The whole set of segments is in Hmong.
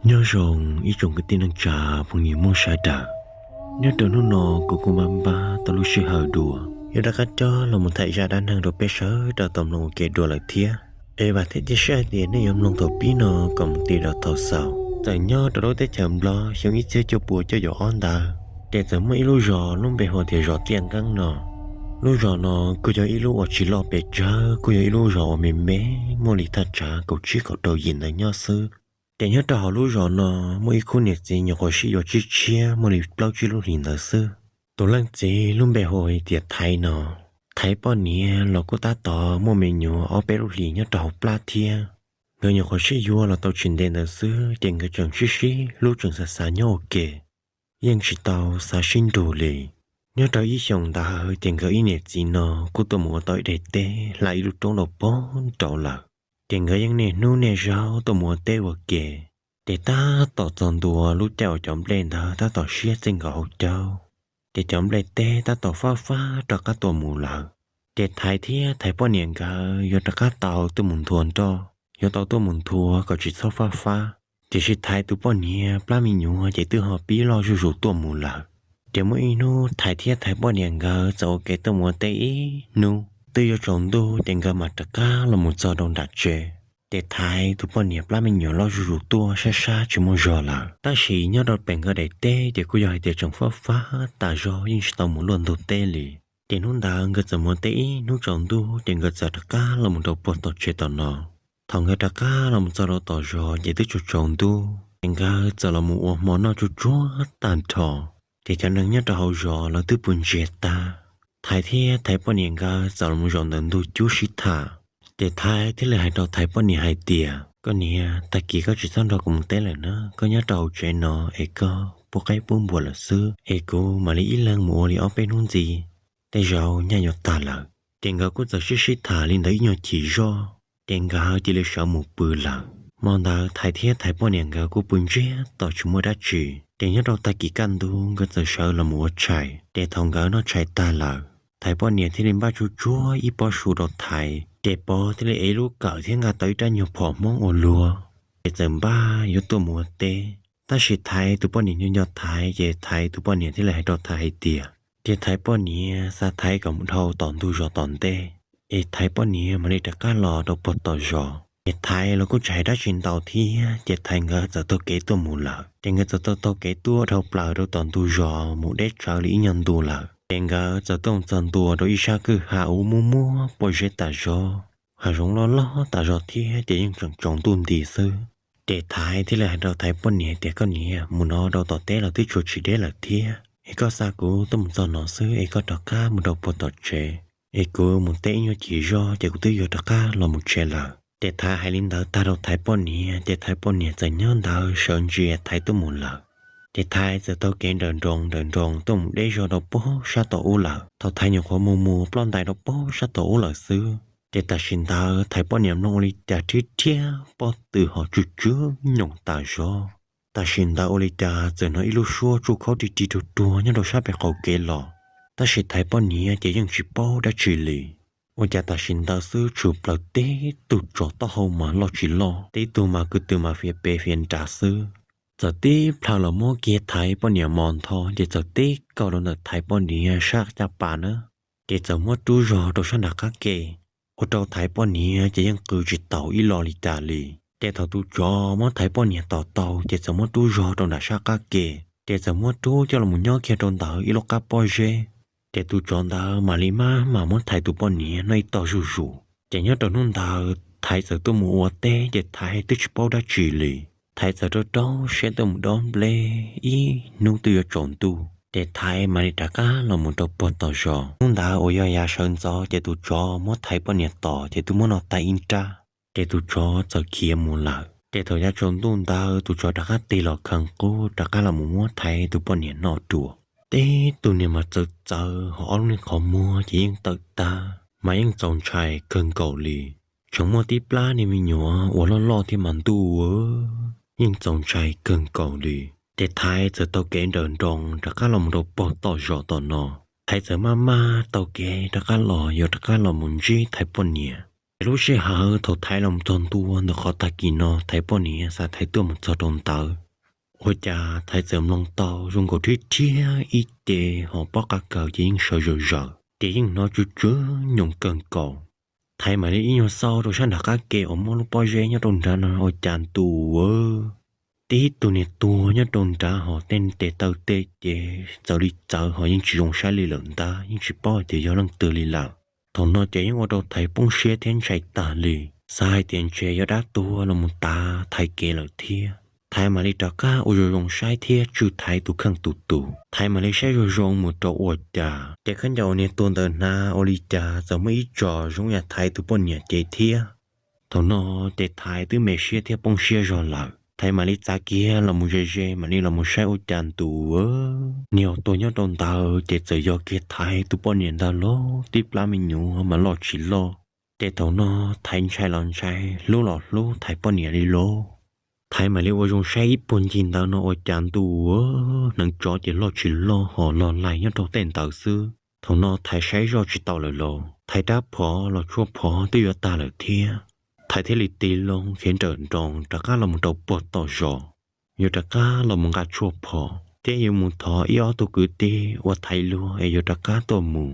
Nyob zoo ib tsoom kwv tij neej tsa phooj ywg Hmoob sawv daws. Nyob rau hnub no kuv kuj npaj npab tau lub sij hawm dua, yuav rov qab coj los mus thaij zaj dab neeg rau peb sawv daws tau mloog ua ke dua lawm thiab. Es vam thiab cia siab hais tias nej yuav mloog thaum pib no kom mus ti rau thaum xaus. Txawm nyob rau lub teb chaws Nplog xyoo ib txhiab cuaj puas cuaj caum ob ntawd, ces txawm muaj ib lub zos lub npe hu tias zos Tiaj Nqeeb no. Lub zos no kuj yog ib lub uas tsis loj pes tsawg, kuj yog ib lub zos uas me me, muaj li thaj tsam kaum tsib kaum rau yim ntawd nyob xwb. Ces nyob rau hauv lub zos no muaj ib khub niam txiv nyuam qhuav sib yuav tshiab tshiab muaj li plaub tsib lub hlis ntawd xwb. Tus leej txiv lub npe hu tias Thaiv no. Thaiv poj niam los kuj tab tom muaj me nyuam ob peb lub hlis nyob rau hauv plab thiab. Nkawd nyuam qhuav sib yuav los tau tsis ntev ntawd xwb ces nkawd tseem sib sib hlub tseem xav xav nyob ua ke, yeej tsis tau xav sib nrug li. Nyob rau ib xyoos ntawd ces nkawd ib niam txiv no kuj tuaj mus ua tau ib daim teb hla ib lub roob rau pog nraud lawm. Ces nkawd yeej niaj hnub niaj zaus tuaj mus ua teb ua ke. Ces tab tom txog ntua lub caij uas cov nplej ntawd tab tom siab txij nkaus hauv caug, ces cov nplej teb tab tom fab fab rov qab tuaj mus lawm. Ces Thaiv thiab Thaiv poj niam nkawd yuav rov qab tau tuaj mus nthua nroj, yuav tau tuaj mus nthua kom tsis txhob fab fab. Tiam sis Thaiv tus poj niam plab me nyuam ces twb ho pib loj zuj zus tuaj mus lawm. Ces muaj ib hnub Thaiv thiab Thaiv poj niam nkawd txawm ua ke tuaj mus ua teb ib hnub, twb yuav tsaus ntuj ces nkawd mam rov qab los mus txog rau nram tsev. Ces Thaiv tus poj niam plab me nyuam loj zuj zus tuaj sab sab tsis muaj zog lawm, tab sis nyob rau pem nkawd daim teb ces kuj yog hais tias tseem fab fab tas zog yeej tsis tau mus luaj ntug teb li. Ces hnub ntawd nkawd txawm mus ua teb ib hnub tsaus ntuj ces nkawd txawm rov qab los mus rau puag tom tsev tom no. Thaum nkawd rov qab los mus txog rau tom zos ces twb tsaus tsaus ntuj ces nkawd txawm los mus ua hmo noj tsuj tsuag tag nrho. Ces cov neeg nyob rau hauv zos lawv twb pw ntsiag tag. Thaiv thiab Thaiv poj niam nkawd txawm los mus zaum ntawm ntug cub sib tham. Ces Thaiv thiaj li hais rau Thaiv poj niam hais tias, koj niam, tag kis koj tsis txhob nrog kuv mus teb lawm na, koj nyob rau hauv tsev no es koj pub qaib pub npua lawm xwb es kuv mam li ib leeg mus ua li ob peb hnub ntxiv, tej zaum nyaj yuav tag lawm. Ces nkawd kuj txawm sib sib tham li ntawd ib nyuag chim zoj ces nkawd cia li sawv mus pw lawm. Hmo ntawd Thaiv thiab Thaiv poj niam nkawd kuj pw ntsiag to tsis muaj dab tsi. Ces nyob rau tag kis kaj ntug nkawd txawm sawv los mus ua tshais. Ces thaum nkawd noj tshais tag lawm, Thaiv poj niam thiaj li npaj tsuj tsuag ib pob su rau Thaiv. Ces Pov thiaj li ev lub kawm thiab nqa tau ib rab nyuag phom Hmoob ua luag, ces txawm npaj yuav tuaj mus ua teb. Tab sis Thaiv tus poj niam nco nco Thaiv ces Thaiv tus poj niam thiaj li hais rau Thaiv hais tias, cia Thaiv poj niam xa Thaiv kom mus dhau tom ntug zos tom ntej, es Thaiv poj niam mam li rov qab los rau puag tom zos. Ces Thaiv los kuj tsis hais dab tsi ntau thiab ces Thaiv nkawd txawm taug kev tuaj mus lawm. Ces nkawd txawm taug taug kev tuaj dhau plaws rau tom ntug zos mus deb tsawv li ib nyuag ntu lawm. Ces nkawd txawm tuaj txog ntua rau ib sab kwj ha uas muaj muaj pob zeb tas zog, hav zoov loj loj tas zog thiab ces yeej tseem tsaus ntuj nti xwb. Ces Thaiv thiaj li hais rau Thaiv poj niam tias, koj niam, mus no rau tom teb los twb tsuas tsis deb lawm thiab, es koj xa kuv tuaj mus txog no xwb es koj rov qab mus rau puag tom tsev, es kuv mus teb ib nyuag chim zog ces kuv twb yuav rov qab los mus tsev lawm. Ces Thaiv hais li ntawd tag rau Thaiv poj niam ces Thaiv poj niam txawm nyob ntawd sawv ntsia Thaiv tuaj mus lawm. Ces Thaiv txawm taug kev nrawm nroos nrawm nroos tuaj mus deb zog rau puag sab tom ub lawm. Thaum Thaiv nyuam qhuav mus mus ploj ntais rau puag sab tom ub lawm xwb, ces tam sim ntawd Thaiv poj niam mloog ua li cas rhiab rhiab pob tw ho tsw tsw nyoos tas zog. Tam sim ntawd ua li cas txawm hnov ib lub suab tsuj khaub ri ri ruag ruag nyob rau sab pem qaum kev los, tab sis Thaiv poj niam ces yeej tsis paub dab tsi li. Ua cas tam sim ntawd xwb tshwm plaws tib tug tsov taub hau mas loj tsis loj, tib tug mas kwv tws mas fiav pes fiav nrad xwb, txawm tib plhaw los muab kiag Thaiv poj niam mos ntho ces txawm tib kaug rau ntawm Thaiv poj niam sab caj pas na, ces txawm muab rub zog rau sab nram qab ke, ua rau Thaiv poj niam ces yeej qw tsis taus ib lo li cas li. Ces thaum tus tsov muab Thaiv poj niam tom tau ces txawm muab rub zog rau nram sab qab ke, ces txawm muab rub coj los nyob kiag rau ntawm ib lub qab pob zeb. Ces tus tsov ntawd mam li maj mam muab Thaiv tus poj niam noj ib tog zuj zus. Ces nyob rau hnub ntawd Thaiv txawm tuaj mus ua teb ces Thaiv twb tsis paub dab tsi li. Thaiv txawm rau rau siab tuaj mus dob nplej ib hnub twb yuav tsaus ntuj, ces Thaiv mam li rov qab los mus rau puag tom zos. Hnub ntawd uas yog yav sawv ntxov ces tus tsov muab Thaiv poj niam tom ces twb muab noj tag ib nrab, ces tus tsov txawm khiav mus lawm. Ces thaum yav tsaus ntuj ntawd tus tsov rov qab tig los khaws qub rov qab los mus muab Thaiv tus poj niam noj dua. Tib tug niag mas txawv txawv ho ob lub niag qhov muag ces yeej tawm tag mas yeej txaus ntshai kawg nkaus li. Tseem muaj tib plab niag me nyuam uas loj loj thiab mas ntuj, yeej txaus ntshai kawg nkaus li. Ces Thaiv txawm taug kev nrawm nroos rov qab los mus rau puag tom zos tom no. Thaiv txawm maj maj taug kev rov qab los yuav rov qab los mus ntsib Thaiv poj niam. Ces lub sij hawm thaum Thaiv los txog ntua ntawm qhov tag kis no, Thaiv poj niam xa Thaiv tuaj mus txog rau ntawd, ua cas Thaiv txawm mloog tau zoo nkaus rhiab rhiab ib ce hos pob qa kawg ces yeej sawv zawm zawm, ces yeej hnov tsw tsw nyoos kawg nkaus. Thaiv mam li ib nyuag xauj rau sab nram qab ke uas muaj lub pob zeb nyob rau nrad no ua cas ntuj, tib tug niag tuag nyob rau nrad hos tej tes taw tej ces txawv li txawv hos yeej tsis zoo saib li lawm ntag, yeej tsis paub hais tias yog leej twg li lawm. Thaum no ces yeej ua rau Thaiv poob siab thiab ntshai tag li, xav hais tias ntshe yog dab tuag los mus tav Thaiv kev lawm thiab. Thaiv mam li rov qab ua zoo zoo saib thiab tswj Thaiv tus kheej tus tus. Thaiv mam li saib zoo zoo mus rau ua cas ces khaub ncaws uas niag tuag ntawd hnav ua li cas txawm muaj ib tsos zoo yam Thaiv tus poj niam cev thiab. Thaum no ces Thaiv twb me siab thiab poob siab zog lawm, Thaiv mam li txav kiag los mus ze ze mam li los mus saib ua cas ntuj, niag uas tuag nyob rau ntawd ces txawm yog kiag Thaiv tus poj niam ntag lauj, tib plab me nyuam mas loj tsis loj. Ces thaum no Thaiv ntshai los ntshai, hlub los hlub Thaiv poj niam li lauj. Thaiv mam li ua zoo saib ib puag ncig ntawd no ua cas ntuj, hneev tsov ces loj tsis loj hos log laig nyob rau tej ntawd xwb. Thaum no Thaiv saib zoj tsis tau lawm los Thaiv rab phom los tshuaj phom twb yuav tag lawm thiab. Thaiv thiaj li tig loo khiav nrawm nroos rov qab los mus rau puag tom zos, yuav rov qab los mus nqa tshuaj phom thiab yuav mus thov ib ob tug kwv tij uas Thaiv luag es yuav rov qab tuaj mus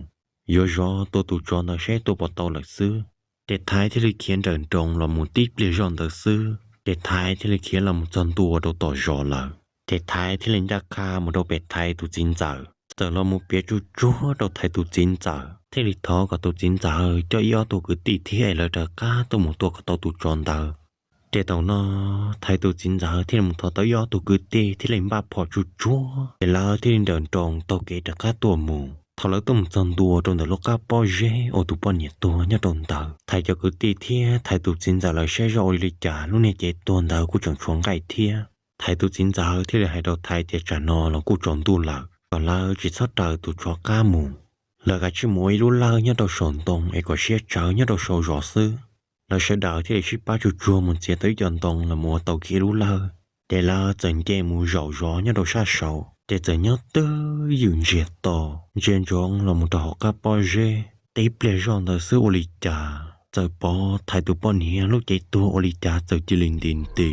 yuav zov tua tus tsov ntawd seb tua puas tau lawm xwb. Ces Thaiv thiaj li khiav nrawm nroos los mus tib pliag zoj ntawd xwb ces Thaiv thiaj li khiav los mus txog ntua rau tom zos lawm. Ces Thaiv thiaj li ncaj qha mus rau pem Thaiv tus txiv ntxawm, txawm los mus piav tsuj tsuag rau Thaiv tus txiv ntxawm, thiaj li thov kom tus txiv ntxawm coj ib ob tug kwv tij thiab es lawv rov qab tuaj mus tua kom tau tus tsov ntawd. Ces thaum no Thaiv tus txiv ntxawm thiaj li mus thov tau ib ob tug kwv tij thiaj li npaj phom tsuj tsuag ces lawv thiaj li nrawm nroos taug kev rov qab tuaj mus. Thaum lawv tuaj mus txog ntua rau ntawm lub qab pob zeb uas tus poj niam tuag nyob rau ntawd, Thaiv cov kwv tij thiab Thaiv tus txiv ntxawm lawv saib zoj ua li cas lub niag cev tuag ntawd kuj tseem tshuav nqaij thiab. Thaiv tus txiv ntxawm thiaj li hais rau Thaiv tias tsam no los kuj tsaus ntuj lawm, kom lawv tsis txhob raws tus tsov qab mus, lawv kav tsij mus ua ib lub lawj nyob rau saum ntoo es kom siab tsawv nyob rau saum zos xwb. Lawv sawv daws thiaj li sib pab tsuj tsuag mus txiav tau ib co ntoo los mus ua tau kiag ib lub lawj. Ces lawv txawm nce mus zaum zov nyob rau sab saud, ces txawm nyob twj ywm ntsiag to, ntsia ntsoov los mus rau hauv qab pob zeb. Tib pliag zoj ntawd xwb ua li cas txawm pom Thaiv tus poj niam lub cev tuag ua li cas txawm cia li nti nti,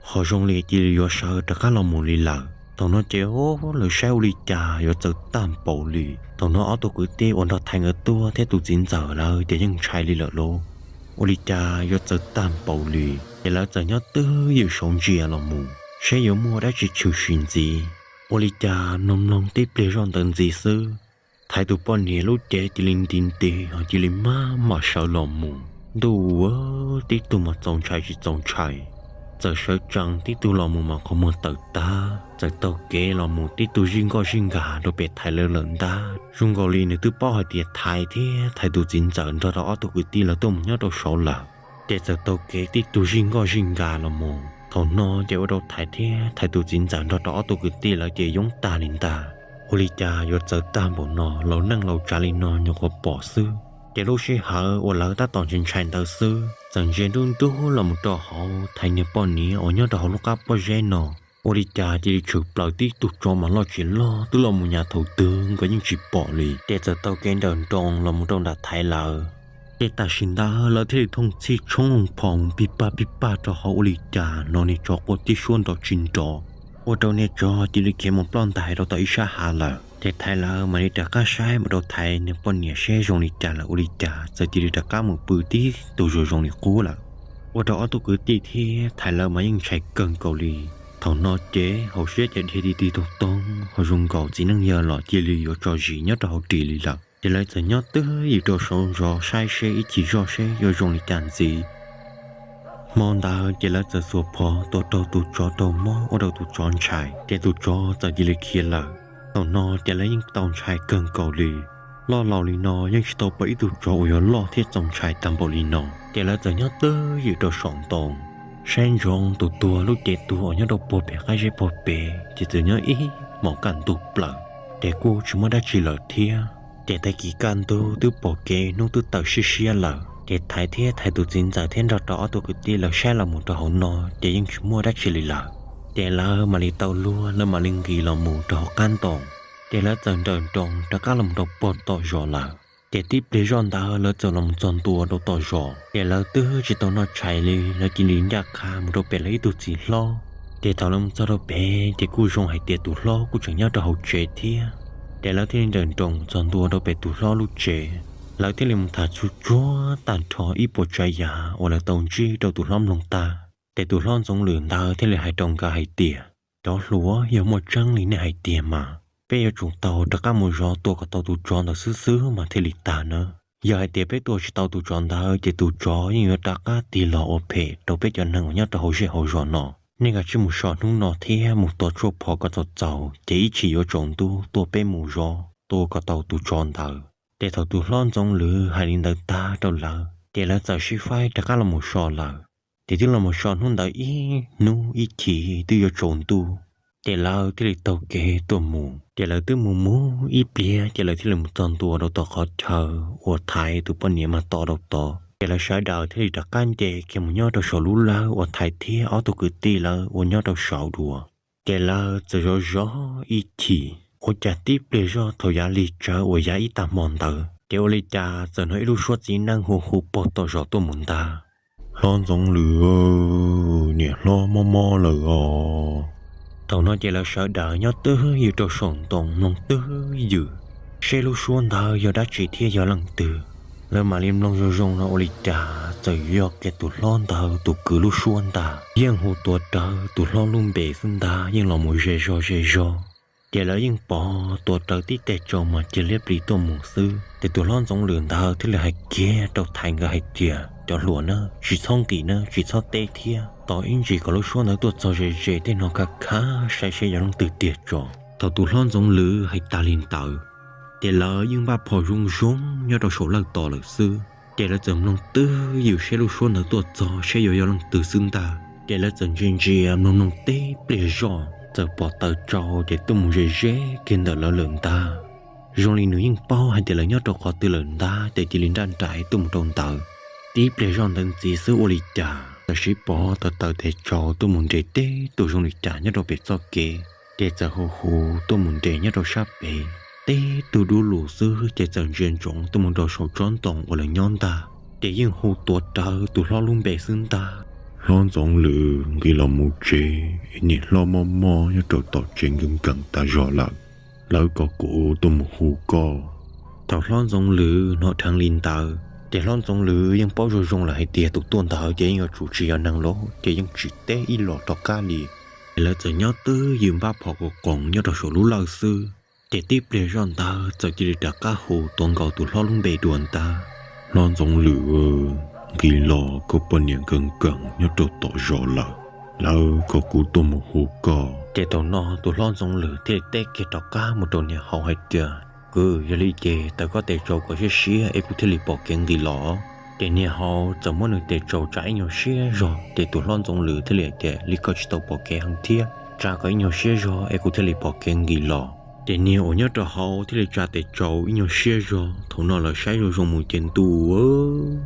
ho zoo li cia li yuav sawv rov qab los mus li lawm. Thaum no ces lawv saib ua li cas yuav txawv tag npaum li. Thaum no ob tug kwv tij uas nrog Thaiv nkawd tuaj thiab tus txiv ntxawm lawv ces yeej ntshai li lawm lauj, ua li cas yuav txawv tag npaum li. Ces lawv txawm nyob twj ywm saud ntsia los mus seb yuav muaj dab tsi tshwm sim ntxiv. Ua li cas mloog mloog tib pliag zoj ntawd ntxiv xwb, Thaiv tus poj niam lub cev cia li nti nti ho cia li maj mam sawv los mus. Ntuj, tib tug mas txaus ntshai tsis txaus ntshai, txawm sawv tsees tib tug los mus mas qhov muag tawm tag, txawm taug kev los mus tib tug zij nkoj zij nkag rau pem Thaiv lawv lawm ntag. Zoo nkaus li nws twb paub hais tias Thaiv thiab Thaiv tus txiv ntxawm nrog rau ob tug kwv tij lawv tuaj mus nyob rau saud lawm. Ces txawm taug kev tib tug zij nkoj zij nkag los mus. Thaum no ces ua rau Thaiv thiab Thaiv tus txiv ntxawm nrog rau ob tug kwv tij lawv ces yoob tag li ntag. Ua li cas yuav txawv tag npaum no, laus neej laus tsav li no nyuam qhuav pom xwb. Ces lub sij hawm uas lawv tab tom ntshai ntshai ntawd xwb, txawm ntsia ntub ntub los mus rau hauv Thaiv niag poj niam uas nyob rau hauv lub qab pob zeb no, ua li cas cia li tshwm plaws tib tug tsov mas loj tsis loj twb los mus nyas thaum twg nkawd yeej tsis pom li. Ces txawm taug kev nrawm nroos los mus rau nram Thaiv lawv. Ces tam sim ntawd lawv thiaj li thooj txhij tshoob loo phom pig pag pig pag rau hauv, ua li cas hnov niag tsov quaj tib suab nrov tsis nrov, ua rau niag tsov cia li khiav mus ploj ntais rau tom ib sab hav lawm. Ces Thaiv lawv mam li rov qab saib mus rau Thaiv niag poj niam seb zoo li cas lawm, ua li cas txawm cia li rov qab mus pw tib tug zoo zoo li qub lawm. Ua rau ob tug kwv tij thiab Thaiv lawv mas yeej ntshai kawg nkaus li. Thaum no ces hauv siab ces dhia ti ti toog toog, ho zoo nkaus txiv neej yawg los cia li yuav tso zis nyob rau hauv ris li lawm. Ces lawv txawm nyob twj ywm rau saud zov saib seb ib chim zoj seb yuav zoo li cas ntxiv. Hmo ntawd ces lawv txawm xuas phom tua raug tus tsov raug mob ua rau tus tsov ntshai, ces tus tsov txawm cia li khiav lawm. Thaum no ces lawv yeej tau ntshai kawg nkaus li. Loj laus li no yeej tsis tau pom ib tug tsov uas yuav loj thiab txaus ntshai tag npaum li no. Ces lawv txawm nyob twj ywm rau saum ntoo, saib ntsoov tus tuag lub cev tuag uas nyob rau puag pem qab zeb puag pem, ces txawm nyob ib hmos kaj ntug plaws, ces kuj tsis muaj dab tsi lawm thiab. Ces tag kis kaj ntug twb pom kev hnub twb tawm siab siab lawm, ces Thaiv thiab Thaiv tus txiv ntxawm thiab nrog rau ob tug kwv tij lawv saib los mus rau hauv no ces yeej tsis muaj dab tsi li lawm. Ces lawv mam li tau luag, lawv mam li nqis los mus rau hauv qab ntoo, ces lawv txawm nrawm nroos rov qab los mus rau puag tom zos lawm. Ces tib pliag zoj ntawd lawv txawm los txog ntua rau tom zos, ces lawv twb tsis tau noj tshais li, lawv cia li ncaj qha mus rau pem lawv ib tug txiv hlob. Ces thaum lawv mus txog rau pem ces kuj zoo hais tias tus hlob kuj tseem nyob rau hauv tsev thiab. Ces lawv thiaj li nrawm nroos txog ntua rau pem tus hlob lub tsev, lawv thiaj li mus tham tsuag tsuag tag nrho ib puas tsav yam uas lawv tau ntsib rau tus hlob mloog tag. Ces tus hlob Ntxoov Lwm ntawd thiaj li hais rau nkawd hais tias, Cov hluas, yog muaj tseeb li nej hais tiag mas peb yuav tsum tau rov qab mus zov tua kom tau tus tsov ntawd xwb xwb mas thiaj li tag nawb. Yog hais tias peb tua tsis tau tus tsov ntawd ces tus tsov yeej yuav rov qab tig los ua phem rau peb cov neeg uas nyob rau hauv zej hauv zos no. Nej kav tsij mus so hnub no thiab mus tua tshuaj phom kom txaus txaus, ces ib chim yuav tsaus ntuj tuaj peb mus zov tua kom tau tus tsov ntawd. Ces thaum tus hlob Ntxoov Lwm hais li ntawd tag rau lawv, ces lawv txawm sib faib rov qab los mus so lawm. Ces twb los mus so hnub ntawd ib hnub ib chim twb yuav tsaus ntuj, ces lawv thiaj li taug kev tuaj mus. Ces lawv twb mus mus ib pliag, ces lawv thiaj li mus txog ntua rau tom qhov chaw uas Thaiv tus poj niam mas tom rau tod. Ces lawv sawv daws thiaj li rov qab nce kiag mus nyob rau saum lub lawj uas Thaiv thiab ob tug kwv tij lawv ua nyob rau saud dua. Ces lawv txawm zov zov ib chim, ua cas tib pliag zoj thaum yav lig tsawv uas yav ib tag hmo ntawd, ces ua li cas txawm hnov ib lub suab txiv neej hu hu puag tom zos tuaj mus ntag, Hlob Ntxoov Lwm, niam hlob mob mob lawm os. Thaum no ces lawv sawv daws nyob twj ywm rau saum ntoo mloog twj ywm, seb lub suab ntawd yog dab tsi thiab yog leej twg. Lawv mam li mloog zoo zoo no ua li cas txawm yog kiag tus hlob ntawd tus kwv lub suab ntag, yeej hu tuav rawv tus hlob lub npe xwb ntag, yeej los mus ze zog ze zog. Ces lawv yeej pom tuav rawv tib teg tsau mas cia liab plis tuaj mus xwb. Ces tus hlob Ntxoov Lwm ntawd thiaj li hais kiag rau Thaiv nkawd hais tias, Cov hluas na, tsis txhob nqis na, tsis txhob teb thiab, tos ib ntsis kom lub suab ntawd tuaj txog ze ze tej no khav khav saib seb yog leej twg tiag tso. Thaum tus hlob Ntxoov Lwm hais tas li ntawd, ces lawv yeej npaj phom zoo zoo nyob rau saum lawj tos lawm xwb. Ces lawv txawm mloog twj ywm seb lub suab ntawd tuaj txog seb yuav yog leej twg xwb ntag. Ces lawv txawm ntsia ntsia mloog mloog tib pliag zoj txawm pom taws tsau ces tuaj mus ze ze kiag ntawm lawv lawm ntag. Zoo li nws yeej paub hais tias lawv nyob rau qhov twg lawm ntag, ces cia li nraj nraim tuaj mus rau ntawd. Tib pliag zoj ntawd ntxiv xwb ua li cas txawm sib pom taws taws tes tsau tuaj mus nres teb tuaj zoo li cas nyob rau pem txoj kev, ces txawm hu hu tuaj mus nres nyob rau sab pem. Tib tug dub lus xwb ces txawm ntsia ntsoov tuaj mus rau saum tsob ntoo uas lawv nyob ntag, ces yeej hu tuav rawv tus hlob lub npe xwb ntag, Hlob Ntxoov Lwm, nqis los mus tsev, niam hlob mob mob nyob rau tom tsev nkees nkees tas zog lawm. Lawv kom kuv tuaj mus hu koj. Thaum hlob Ntxoov Lwm hnov dheev li ntawd, ces hlob Ntxoov Lwm yeej paub zoo zoo lawm hais tias tus tuaj ntawd ces yeej yuav tsum tsis yog neeg lawm, ces yeej tsis teb ib los rov qab li. Ces lawv txawm nyob twj ywm npaj phom kom qoos nyob rau saum lub lawj xwb. Ces tib pliag zoj ntawd txawm cia li rov qab hu tuav nkaus tus hlob lub npe dua ntag, Hlob Ntxoov Lwm, nqis los, koj poj niam nkees nkees nyob rau tom zos lawm, lawv kom kuv tuaj mus hu koj. Ces thaum no tus hlob Ntxoov Lwm thiaj li teb kiag rov qab mus rau niag hauv hais tias, Kwv, yog li ces taws koj tes tsau kom siab siab es kuv thiaj li pom kev nqis los. Ces niag hauv txawm muab nws tes tsau tsa ib nyuag siab zog, ces tus hlob Ntxoov Lwm thiaj li hais tias, Li koj tsis tau pom kev heev thiab, tsa kom ib nyuag siab zog es kuv thiaj li pom kev nqis los. Ces niag uas nyob rau hauv thiaj li tsa tes tsau ib nyuag siab zog. Thaum no lawv saib zoo zoo mus ces ntuj,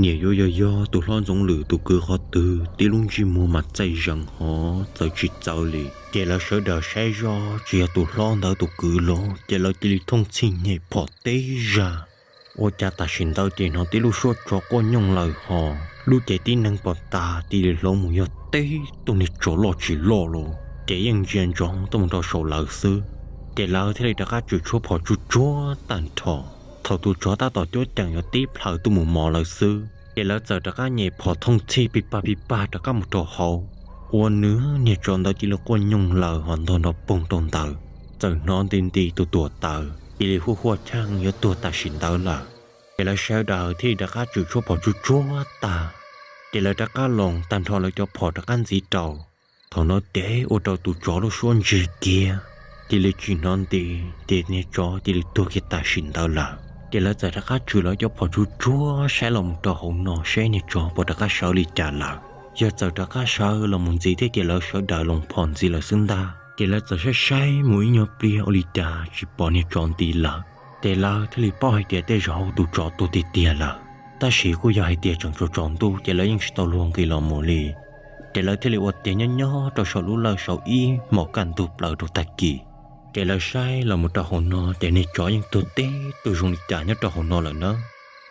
niam yuav yog yog tus hlob Ntxoov Lwm tus kwv qhov twg, tib lub ntsej muag mas txaij zees hov txawv tsis txawv li. Ces lawv sawv daws saib zoj tsis yog tus hlob ntawd tus kwv los, ces lawv cia li thooj txhij nyem phom teb zag. Ua cas tam sim ntawd ces hnov tib lub suab tsov quaj nyooj lawm hos lub cev tib neeg pom tas cia li hloov mus yog tib tug niag tsov loj tsis loj los, ces yeej ntsia ntsoov tuaj mus rau saum lawv xwb. Ces lawv thiaj li rov qab tsom tshuaj phom tsuj tsuag tag nrho. Thaum tus tsov tab tom cuab ceem yuav tib plhaw tuaj mus mos lawv xwb, ces lawv txawm rov qab nyem phom thooj txhij pig pag pig pag rov qab mus rau hauv. Ua nws niag tsov ntawd cia li quaj nyooj lawm hos ntog nrov poog rau ntawd. Txawm hnov nti nti tus tuam taws cia li huaj huaj cheej yuav tuag tam sim ntawd lawm. Ces lawv sawv daws thiaj li rov qab tsom tshuaj phom tsuj tsuag tag, ces lawv rov qab loos tag nrho lawv cov phom rov qab ntxiv rau. Thaum no ces ua rau tus tsov lub suab ntsiag kiag, cia li tsis hnov nti, ces niag tsov cia li tuag kiag tam sim ntawd lawm. Ces lawv txawm rov qab tsom lawv cov phom tsuj tsuag saib los mus rau hauv no seb niag tsov puas rov qab sawv li cas lawm. Yog txawm rov qab sawv los mus ntxiv thiab ces lawv sawv daws loos phom ntxiv lawm xwb ntag. Ces lawv txawm saib saib mus ib nyuag pliag ua li cas tsis pom niag tsov nti lawm. Ces lawv thiaj li paub hais tias tej zaum tus tsov tuag tiag tiag lawm. Tab sis kuj yog hais tias tseem tsaus tsaus ntuj ces lawv yeej tsis tau luag nqis los mus li. Ces lawv thiaj li ua tiag nyob nyob rau saum lub lawj saum ib hmos kaj ntug plaws rau tag kis. Ces lawv saib los mus rau hauv no ces niag tsov yeej tuag teb tug zoo li cas nyob rau hauv no lawm na.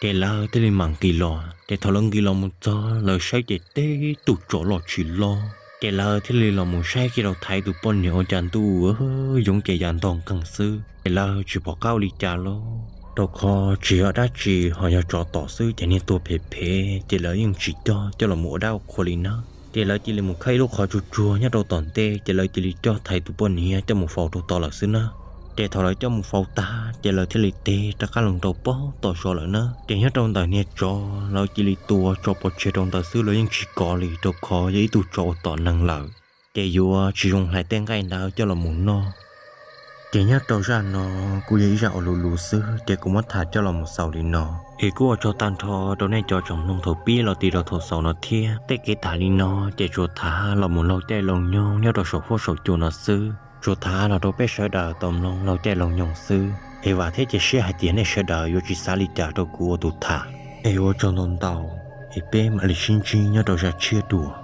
Ces lawv thiaj li mam nqis los, ces thaum lawv nqis los mus txog lawv saib ces teb tug tsov los tsis loj. Ces lawv thiaj li los mus saib kiag rau Thaiv tus poj niam ua cas ntuj yoov ces yav ntog nqeeg xwb, ces lawv tsis pom qab ua li cas lawm, rau qhov tsis yog dab tsi ho yog tsov tom xwb ces niag tuag phem phem ces lawv yeej tsis coj coj los mus ua dab ua qhua li na. Ces lawv cia li mus khawb ib lub qhov tsuag tsuag nyob rau tom ntej ces lawv cia li coj Thaiv tus poj niam coj mus faus rau tod lawm xwb na. Ces thaum lawv coj mus faus tag ces lawv thiaj li teg rov qab los rau pob tom zos lawm na. Ces nyob rau ntawm niag tsov lawv cia li tua tso pov tseg rau ntawd xwb, lawv yeej tsis kov li rau qhov yog ib tug tsov uas tom neeg lawm, ces yuav tsis zoo hlais tej nqaij ntawd coj los mus noj. Ces nyob rau zaj no kuj yog ib zaj uas luv luv xwb ces kuv muab tham coj los mus xaus li no. Es kuj ua tsaug tag nrho rau nej cov tsoom mloog thaum pib los tig rau thaum xaus no thiab. Tej kev tham li no ces tsuas tham los mus laug caij laug nyoog nyob rau saum huab saum cua no xwb, tsuas tham los rau peb sawv daws tau mloog laug caij laug nyoog xwb. Es vam thiab cia siab hais tias nej sawv daws yuav tsis xav li cas rau kuv ua tus tham. Es ua tsaug ntau ntau, es peb mam li sib ntsib nyob rau zaj tshiab dua.